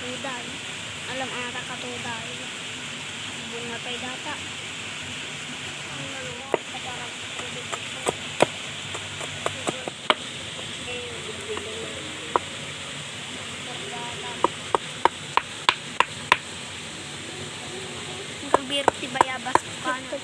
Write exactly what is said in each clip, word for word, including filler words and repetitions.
Tuday. Alam ata ka tuday. Bunga pay data. Ang nalunok sa parang Ang kalbir ti bayabas ko kano.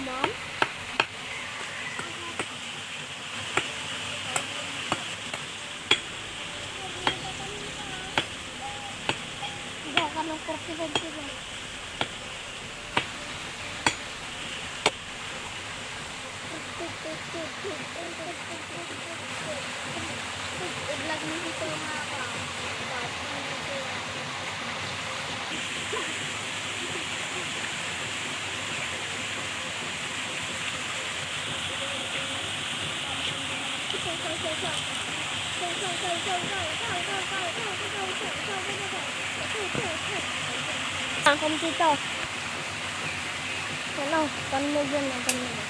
Ma'am? Hindi, kami forty-five sila. Vlog ni Tito, mga ka. Ang kompleto. Ano? Kanino yan? Ang kanino?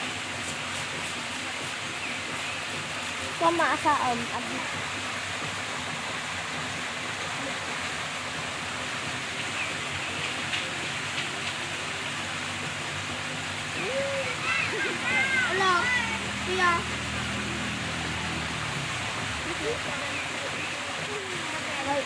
Kuha maasaom. Adi. Hello. Kuya. Ay.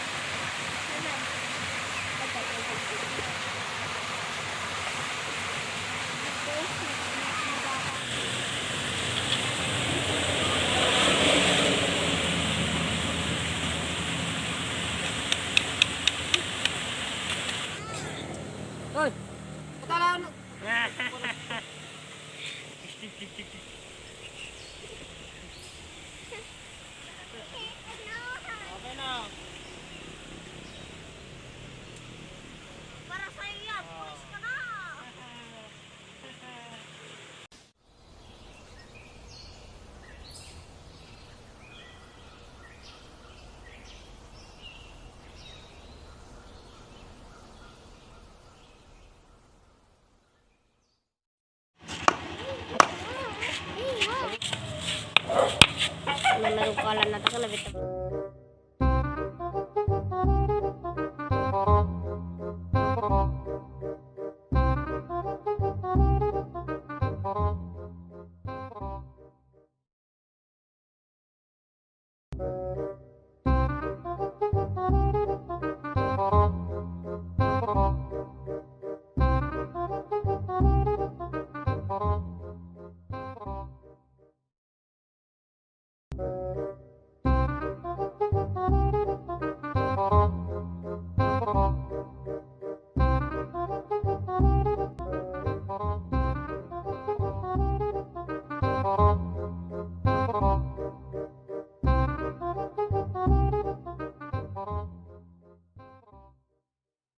Hoy! Katala, ano? Okay na. Para sa'yo yan, pulis ka na. Nanarukalan na ta ka na bitaw.